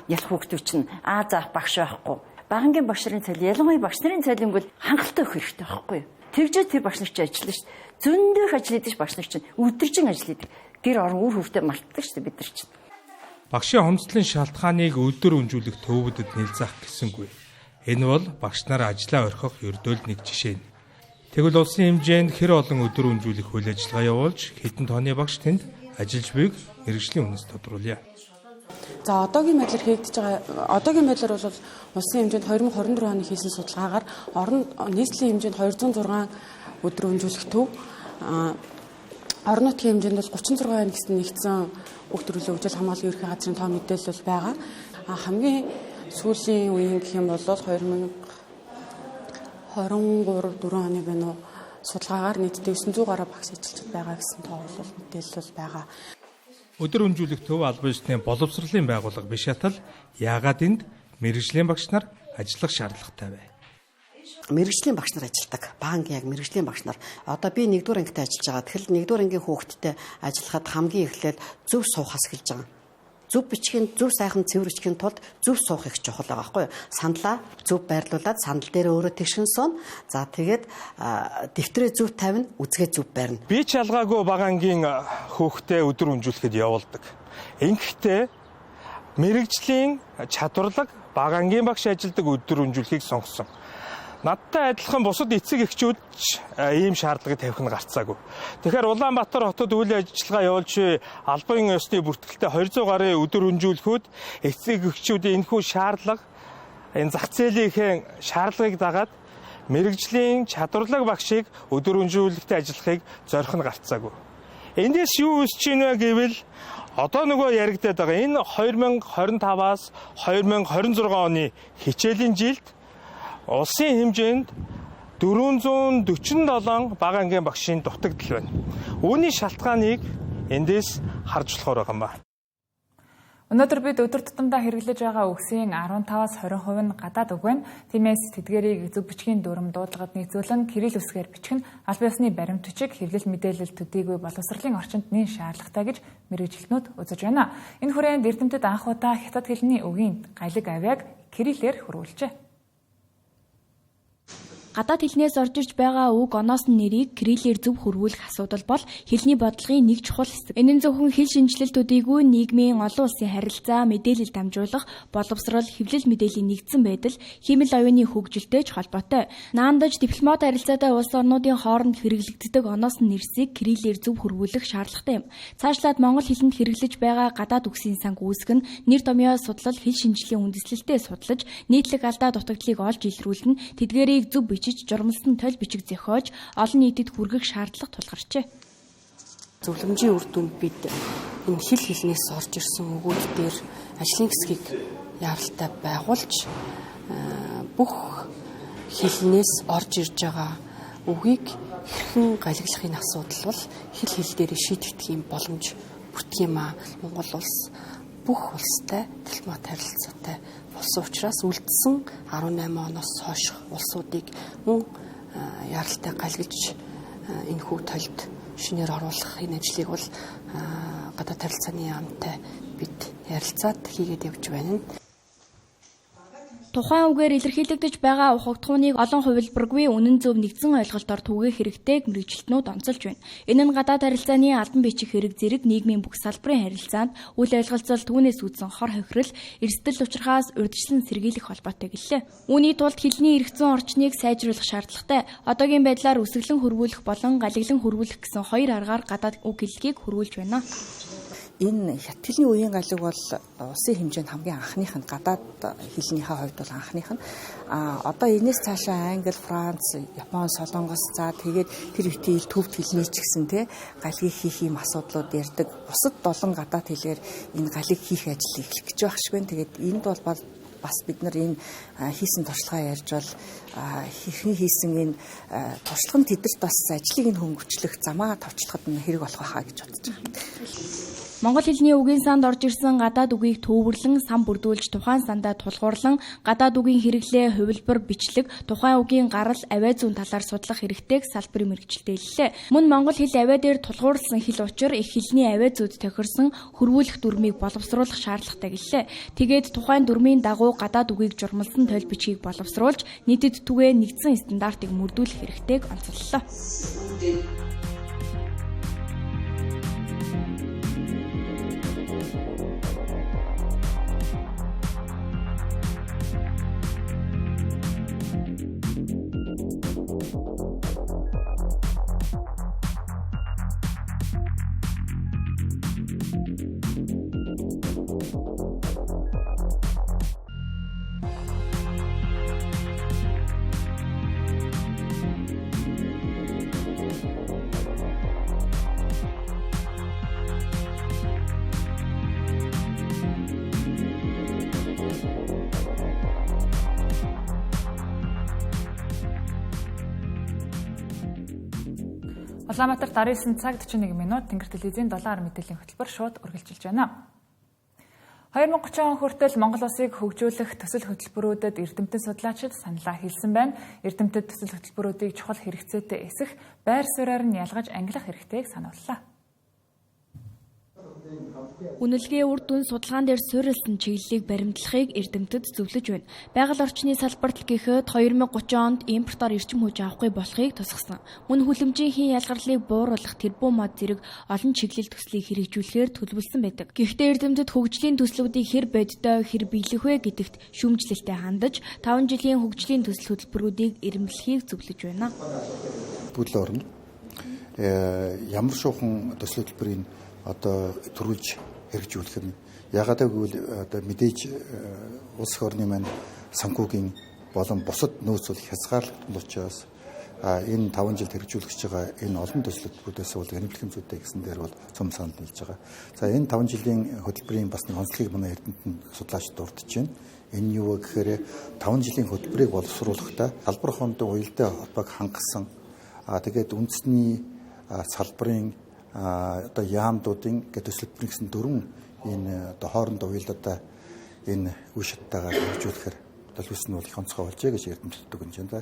ялах хүүхдүүд чинь аа заах багш байхгүй. Багангийн багш нарын цалин, ялангуяа багш нарын цалин бол хангалттай өгөх хэрэгтэй байхгүй юу? Тэгжээ тэр багш нар чинь ажиллана шүү дээ. Зөндөх ажил хийдэг багш нар чинь өдөржин ажил хийдэг. Гэр орон үр хөвгтөө мартдаг шүү дээ бид нар чинь. Багшийн хомсдлын шалтгааныг өдөр өнжүүлэх төвүүдэд нийлзах гэсэнгүй. Энэ бол багш нар ажлаа орхих ердөөл нэг жишээ нь. Тэгвэл улсын хэмжээнд хэр олон өдөр өнжүүлэх үйл ажиллагаа явуулж хэдэн тооны багш тэнд ажиллаж буйг мэргэжлийн хүнээс тодруулъя. За одоогийн байдлаар хийгдэж байгаа одоогийн байдлаар бол улсын хэмжээнд 2024 оны хийсэн судалгаагаар орон нийслэлийн хэмжээнд 206 өдөр өнжүүлэх төв, орон нутгийн хэмжээнд бол 36 гэсэн нэгдсэн бүх төрлийн хөгжил хамгааллын ерхий газрын тоо мэдээлэл бол байгаа. Хамгийн сүүлийн үеийн гэх юм бол 2023 4 оны байна уу судалгаагаар нийтдээ 900 гаруй багш ажиллаж байгаа гэсэн тоо бол мэдээлэл бол байгаа. Өдөр өнжүүлэх төв албан ёсны боловсролын байгууллага биш атал яагаад энд мэргэжлийн багш нар ажиллах шаардлагатай вэ? Мэргэжлийн багш нар ажилладаг. Банк яг мэргэжлийн багш нар. Одоо би 1-р ангид ажиллаж байгаа. Тэгэхээр 1-р ангийн хүүхдтэй ажиллахад хамгийн эхлээд зөв суухаас эхэлж байгаа. Зөв бичгийн, зөв сайхан цэвэр бичгийн тулд зөв суух их чухал байгаа байхгүй юу? Сандлаа зөв байрлуулад сандал дээр өөрөө тэгшин суун. За тэгээд дэвтрээ зөв тавина, үзгээ зөв барина. Би ч ялгаагүй бага ангийн хүүхдээ өдөр өнжүүлэхэд явуулдаг. Ингэхдээ мэргэжлийн чадварлаг бага ангийн багш ажилладаг өдөр өнжүүлэхийг сонгосон. Надтай адилхан бусад эцэг эхчүүд ч ийм шаардлагыг тавих нь гарцаагүй. Тэгэхээр Улаанбаатар хотод үйл ажиллагаа явуулж албан ёсны бүртгэлтэй 200 гаруй өдөр өнжүүлэхүүд эцэг эхчүүдийн энэхүү шаардлага энэ зах зээлийнхээ шаардлагыг дагаад мэргэжлийн чадварлаг багшийг өдөр өнжүүлэхдээ ажиллахыг зорих нь гарцаагүй. Эндээс юу үүсэж байна вэ гэвэл одоо нөгөө яригдаад байгаа энэ 2025-аас 2026 оны хичээлийн жилд улсын хэмжээнд 447 бага ангийн багшийн дутагдал байна. Үүний шалтгааныг эндээс харж болохоор байгаа юм ба. Өнөөдөр бид өдөр тутамдаа хэрэглэж байгаа үгсийн 15-аас 20% нь гадаад үг байна. Тиймээс тэдгээрийг зөв бичгийн дүрэм дуудлагад нийцүүлэн кирилл үсгээр бичих нь албан ёсны баримт бичиг, хэвлэл мэдээлэл төдийгүй боловсролын орчинд нэн шаардлагатай гэж мэргэжилтнүүд үзэж байна. Энэ хүрээнд эрдэмтэд анх удаа хятад хэлний үгийн галиг авиаг кириллээр хөрвүүлжээ. Гадаад хэлнээс орж ирж байгаа үг оноос нь нэрийг кириллээр зөв хөрвүүлэх асуудал бол хэлний бодлогын нэг чухал хэсэг. Энэ нь зөвхөн хэл шинжилэл төдийгүй нийгмийн олон улсын харилцаа, мэдээлэл дамжуулах, боловсрол, хэвлэл мэдээллийн нэгдсэн байдал, хиймэл оюуны хөгжилтэй ч холбоотой. Наандаж дипломат харилцаатай улс орнуудын хооронд хэрэглэгддэг оноос нь нэрсийг кириллээр зөв хөрвүүлэх шаардлагатай юм. Цаашлаад монгол хэлэнд хэрэглэж байгаа гадаад үгсийн санг үүсгэх нь нэр томьёо судлал хэл шинжилгээний үндэслэлтэй судлаж, нийтлэг алдаа дутагдлыг олж илрүүлнэ, тэдгээрийг зөв бичиж, журмалсан толь бичиг зохиож, олон нийтэд хүргэх шаардлага тулгарчээ. Зөвлөмжийн үр дүнд бид энэ хэл хэлнээс орж ирсэн өгүүлбэр дээр ажлын хэсгийг яаралтай байгуулж бүх хэлнээс орж ирж байгаа үгийг хэрхэн галиглахын асуудал бол хэл хэл дээр шийдэгдэх юм боломж бүртгэх юм аа. Монгол улс бүх улстай дипломат харилцаатай болсон учраас үлдсэн 18 оноос хойш улсуудыг мөн яаралтай галиглаж энэхүү толд шинээр оруулах энэ ажлыг бол гадаад харилцааны яамтай бид ярилцаад хийгээд явж байна. Тухайн үгээр илэрхийлэгдэж байгаа ухагдахууныг олон хувилбаргүй үнэн зөв нэгдсэн ойлголтоор түгээх хэрэгтэйг мэргэжилтнүүд онцолж байна. Энэ нь гадаад харилцааны албан бичих хэрэг зэрэг нийгмийн бүх салбарын харилцаанд үл ойлголцол түүнээс үүдсэн хор хохирол, эрсдэл учрахаас урьдчилан сэргийлэх холбоотой гэлээ. Үүний тулд хэлний эрх зүйн орчныг сайжруулах шаардлагатай. Одоогийн байдлаар үсгэлэн хөрвүүлэх болон галиглан хөрвүүлэх гэсэн хоёр аргаар гадаад үг хэллэгийг хөрвүүлж байна. Энэ хятад хэлний үеийн галиг бол улсын хэмжээнд хамгийн анхных нь гадаад хэлнийхээ хувьд бол анхных нь. Одоо энэс цаашаа Англи, Франц, Япон, Солонгос за тэгээд тэр үеийн ил төвд хэлний ч гэсэн те галгийг хийх юм асуудлууд ярьдаг. Бусад долон гадаад хэлээр энэ галиг хийх ажил эхлэх гэж байх шиг байна. Тэгээд энд бол Бас бид нар энэ хийсэн туршлагаа ярьж бол хэрхэн хийсэн энэ туршлага нь тэдэрт бас ажлыг нь хөнгөвчлөх, замаа товчлоход нь хэрэг болох байхаа гэж бодож байгаа. Монгол хэлний үгийн санд орж ирсэн гадаад үгийг төвөрлөн сан бүрдүүлж тухайн сандаа тулгуурлан гадаад үгийн хэрэглээ, хувилбар, бичлэг, тухайн үгийн гарал, авиа зүйн талаар судлах хэрэгтэйг салбарын мэргэжилтэй хэллээ. Мөн монгол хэл авиа дээр тулгуурласан хэл учир их хэлний авиа зүйд тохирсон хөрвүүлэх дүрмийг боловсруулах шаардлагатай гэлээ. Тэгээд тухайн дүрмийн дагуу гадаад үгийг журмалсан толь бичгийг боловсруулж нийтэд түгээ нэгдсэн стандартыг мөрдүүлэх хэрэгтэйг онцоллоо. Улаанбаатарт 19 цаг 41 минут Тэнгэр телевизийн 7 мэдээллийн хөтөлбөр шууд үргэлжилж байна. 2030 он хүртэл Монгол улсыг хөгжүүлэх төсөл хөтөлбөрүүдэд эрдэмтэн судлаачид саналаа хэлсэн байна. Эрдэмтэд төсөл хөтөлбөрүүдийг чухал хэрэгцээтэй эсэх, байр суурьаар нь ялгаж ангилах хэрэгтэйг санууллаа. Үнэлгээ үр дүн судалгаан дээр суурилсан чиглэлийг баримтлахыг эрдэмтэд зөвлөж байна. Байгаль орчны салбарт гэхэд 2030 онд импортоор эрчим хүч авахгүй болохыг тусгасан. Мөн хүлэмжийн хийн ялгарлыг бууруулах тэрбум мод зэрэг олон чиглэл төслийг хэрэгжүүлэхээр төлөвлөсөн байдаг. Гэхдээ эрдэмтэд хөгжлийн төслүүдийг хэр бодиттой, хэр биелэх вэ гэдэгт шүүмжлэлтэй хандаж 5 жилийн хөгжлийн төсөл хөтөлбөрүүдийг эрэмблэхийг зөвлөж байна. Бүлэг орно. Ямар шуухан төсөл хөтөлбөрийг одоо төрүүлж хэрэгжүүлэх нь ягаад гэвэл одоо мэдээж улс их орны маань санхүүгийн болон бусад нөөц бол хязгаарлагдсан учраас энэ 5 жилд хэрэгжүүлэх гэж байгаа энэ олон төслүүдээс бол хэмжлэх зүйтэй гэсэн дээр бол цөм санал нийлж байгаа. За энэ 5 жилийн хөтөлбөрийн бас нэг онцлогийг манай эрдэмтэн судлаач дурдж байна. Энэ юу вэ гэхээр 5 жилийн хөтөлбөрийг боловсруулахдаа салбар хоорондын уялдаа холбоог хангасан, тэгээд үндэсний салбарын одоо яамдуудын гэх төсөл гэсэн дөрвөн энэ одоо хоорондоо уялдаатай энэ үе шаттайгаар хэрэгжүүлэхээр төлөвлөсөн нь бол их онцгой болжээ гэж эрдэмтддэг юм байна да.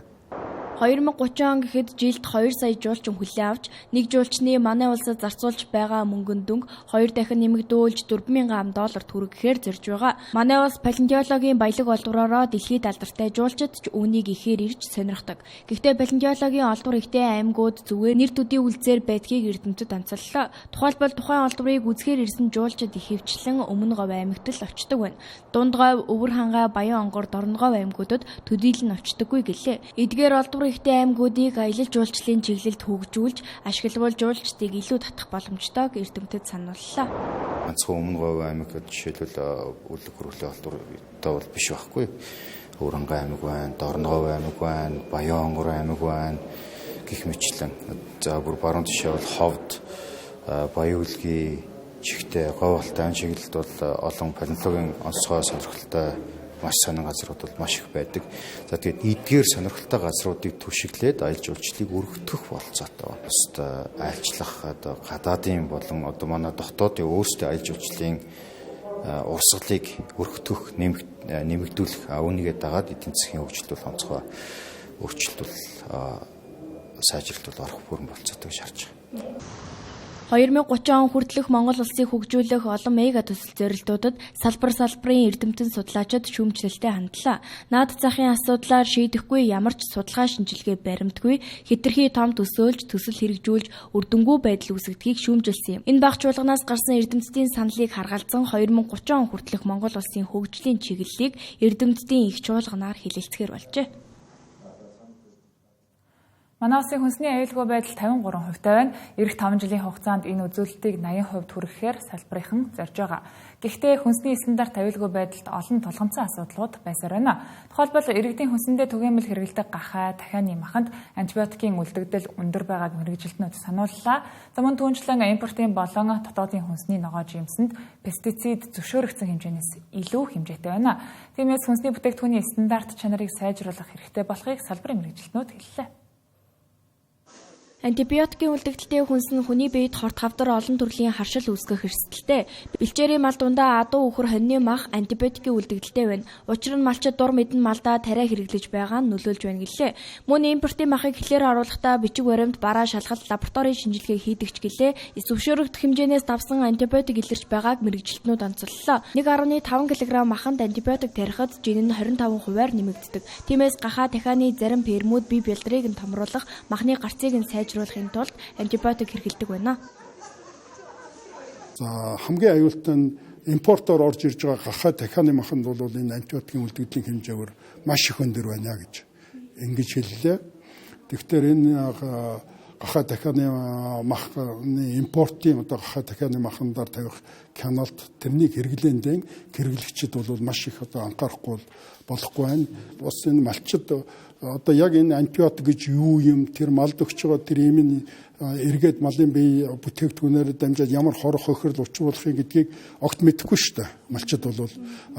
2030 он гэхэд жилд 2 сая жуулчин хүлээн авч нэг жуулчны манай улсад зарцуулж байгаа мөнгөн дүнг 2 дахин нэмэгдүүлж 4000 доллар төгрөгөөр зорж байгаа. Манай улс палеонтологийн баялаг олдвороороо дэлхийд алдартай жуулчид ч үүнийг ихээр ирж сонирхдог. Гэхдээ палеонтологийн олдвор ихтэй аймагуд зүгээр нэр төдий үлзээр байдгийг эрдэмтэд онцоллоо. Тухайлбал тухайн олдврыг үзэхээр ирсэн жуулчид ихэвчлэн Өмнө Говь аймагт л очдог байна. Дунд Говь, Өвөр Хангай, Баян Онгор, Дорноговь аймагуудад төдийлөн очдоггүй гэлээ. Эдгээр олдвор ихтэй аймагуудыг аялал жуулчлалын чиглэлд хөгжүүлж, ашиглавал жуулчдыг илүү татах боломжтойг эрдэмтэд санууллаа. Ганцхан Өмнө Говь аймаг жишээлбэл үлэг хөрвөлийн олдвортой бол биш байхгүй. Өвөр Хангай аймаг байна, Дорноговь аймаг байна, Баян Онгор аймаг байна гэх мэтлэн. За бүр баруун тишээ бол Ховд, Баян Үлгийн чигтээ, Говь Алтай чиглэлд бол олон палеонтологийн онцгой сонирхолтой маш сонин газрууд бол маш их байдаг. За тэгээд эдгээр сонирхолтой газруудыг түшиглээд аялал жуулчлалыг өргөтгөх болцоотой. Бусд айлчлах одоо гадаадын болон одоо манай дотоодын өөрсдийн аялал жуулчлалын урсгалыг өргөтгөх, нэмэгдүүлэх, үүнийгээ дагаад эдийн засгийн хөгжилт бол онцгой өөрчлөлт бол сайжралт бол орох бүрэн болцоотой гэж харж байгаа. 2030 он хүртэлх Монгол улсыг хөгжүүлэх олон мега төсөл зорилтуудад салбар салбарын эрдэмтэн судлаачид шүүмжлэлтэй хандлаа. Наад захын асуудлаар шийдэхгүй ямар ч судалгаа шинжилгээ баримтгүй хэтэрхий том төсөөлж төсөл хэрэгжүүлж үр дүнгүй байдал үүсгэдгийг шүүмжилсэн юм. Энэ баг чуулганаас гарсан эрдэмтдийн саналыг харгалзан 2030 он хүртэлх Монгол улсын хөгжлийн чиглэлийг эрдэмтдийн их чуулганаар хэлэлцгээр болжээ. Манай улсын хүнсний аюулгүй байдал 53% таа байна. Ирэх 5 жилийн хугацаанд энэ үзүүлэлтийг 80% хүрэхээр салбарынхан зорж байгаа. Гэхдээ хүнсний стандарт аюулгүй байдалд олон тулгамдсан асуудлууд байсаар байна. Тухайлбал иргэдийн хүнсэндээ түгээмэл хэрэглэдэг гахай, дахианы маханд антибиотикийн үлдэгдэл өндөр байгааг мэргэжилтнүүд санууллаа. За мөн түүнчлэн импортын болон дотоодын хүнсний ногоо жимсэнд пестицид зөвшөөрөгдсөн хэмжээнээс илүү хэмжээтэй байна. Тиймээс хүнсний бүтээгдэхүүний стандарт чанарыг сайжруулах хэрэгтэй болохыг салбарын мэргэжилтнүүд хэллээ. Антибиотикийн үлдэгдэлтэй хүнс нь хүний биед хорт хавдар олон төрлийн харшил үүсгэх эрсдэлтэй. Бэлчээрийн мал дундаа адуу үхэр хоньны мах антибиотикийн үлдэгдэлтэй байна. Учир нь малчид дур мэдэн малдаа тариа хэрэглэж байгаа нь нөлөөлж байна гэлээ. Мөн импортын махыг хэлээр оруулахдаа бичиг баримт, бараа шалгалт, лабораторийн шинжилгээ хийдэг ч гэлээ. Зөвшөөрөгдөх хэмжээнээс давсан антибиотик илэрч байгааг мэргэжилтнүүд онцоллоо. 1.5 кг маханд антибиотик тарихад жин нь 25%-аар нэмэгддэг. Тиймээс гахаа дахианы зарим фермүүд бие бялдрыг нь томруулах, махны гарцыг нь сайжруулахын тулд антибиотик хэрэглэдэг байна. За хамгийн аюултай нь импортоор орж ирж байгаа гахай дахианы маханд бол энэ антибиотикийн үлдэгдлийн хэмжээгээр маш их өндөр байна гэж ингэж хэллээ. Тэгэхээр энэ гахай дахианы махны импортын одоо гахай дахианы махандаар тавих каналд тэрнийг хэрэглээндээ хэрэглэгчид бол маш их одоо анхаарахгүй болохгүй байна. Бас энэ малчид одоо яг энэ антибиотик гэж юу юм, тэр малд өгч байгаа тэр юм нь эргээд малын бие бүтээгдэхүүнээр дамжаад ямар хорох хохирол учруулахыг гэдгийг огт мэдэхгүй шүү дээ. Малчид бол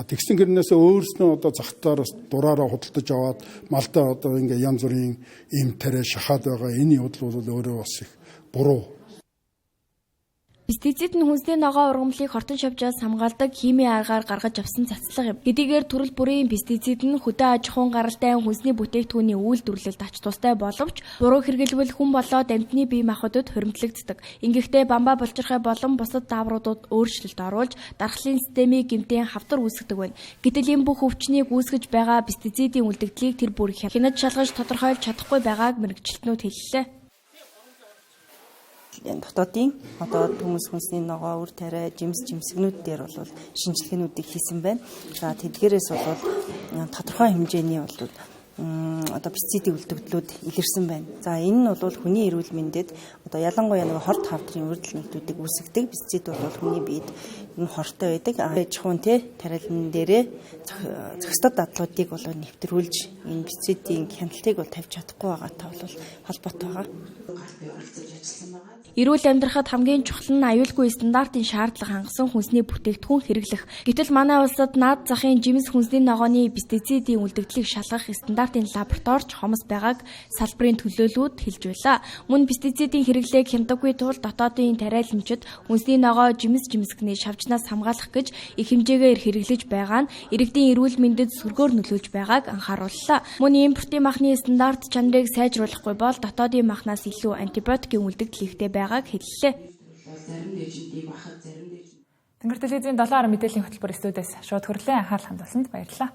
тэгсэн гэрнээсээ өөрснөө одоо захтаар дураараа худалдаж аваад малдаа одоо ингээ янз бүрийн им тариа шахаад байгаа. Энэ явдал бол өөрөө бас их буруу. Пестицид нь хүнсний ногоо ургамлыг хортон шавжаас хамгаалдаг химийн аргаар гаргаж авсан цацлага юм. Хэдийгээр төрөл бүрийн пестицид нь хөдөө аж ахуйн гаралтай хүнсний бүтээгдэхүүний үйлдвэрлэлд ач тустай боловч буруу хэрэглэвэл хүн болоод амьтны бие махбодод хуримтлагддаг. Ингэхдээ бамбаа булчирхай болон бусад даавруудад өөрчлөлт оруулж дархлын системийг гэмтэн хавдар үүсгэдэг байна. Гэтэл энэ бүх өвчнийг үүсгэж байгаа пестицидийн үлдэгдлийг тэр бүр хянаж шалгаж тодорхойлж чадахгүй байгааг мэргэжилтнүүд хэллээ. Дотоодын одоо хүмүүс хүнсний ногоо, үр тариа, жимс, жимсгнүүд дээр бол шинжилгээнүүдийг хийсэн байна. За тэдгээрээс бол тодорхой хэмжээний бол одоо пестицидийн үлдэгдлүүд илэрсэн байна. За энэ нь бол хүний эрүүл мэндэд одоо ялангуяа нэг хорт хавдрын үрдэл нэгдүүдийг үүсгэдэг. Пестицид бол хүний биед энэ хортой байдаг. Аж ахуйн тариалан дээрээ зохистой дадлуудыг бол нэвтрүүлж энэ пестицидийн хяналтыг бол тавьж чадахгүй байгаатай бол холбоотой байгаа. Эрүүл амьдрахад хамгийн чухал нь аюулгүй стандартын шаардлага хангасан хүнсний бүтээгдэхүүн хэрэглэх. Гэтэл манай улсад наад захын жимс хүнсний ногооны пестицидийн үлдэгдлийг шалгах стандартын лабораторич хомс байгааг салбарын төлөөлүүд хэлж байлаа. Мөн пестицидийн хэрэглээг хямдаггүй тул дотоодын тариаланчид хүнсний ногоо жимс жимсгний шавжнаас хамгаалах гэж их хэмжээгээр хэрэглэж байгаа нь иргэдийн эрүүл мэндэд сөргөөр нөлөөлж байгааг анхаарууллаа. Мөн импортын махны стандарт чанарыг сайжруулахгүй бол дотоодын махнаас илүү антибиотикийн үлдэгдэл ихтэй байгааг хэллээ. Тэнгэр телевизийн 7 мэдээллийн хөтөлбөр студиэс шууд хөрлөө. Анхаарал хандуулсанд баярлалаа.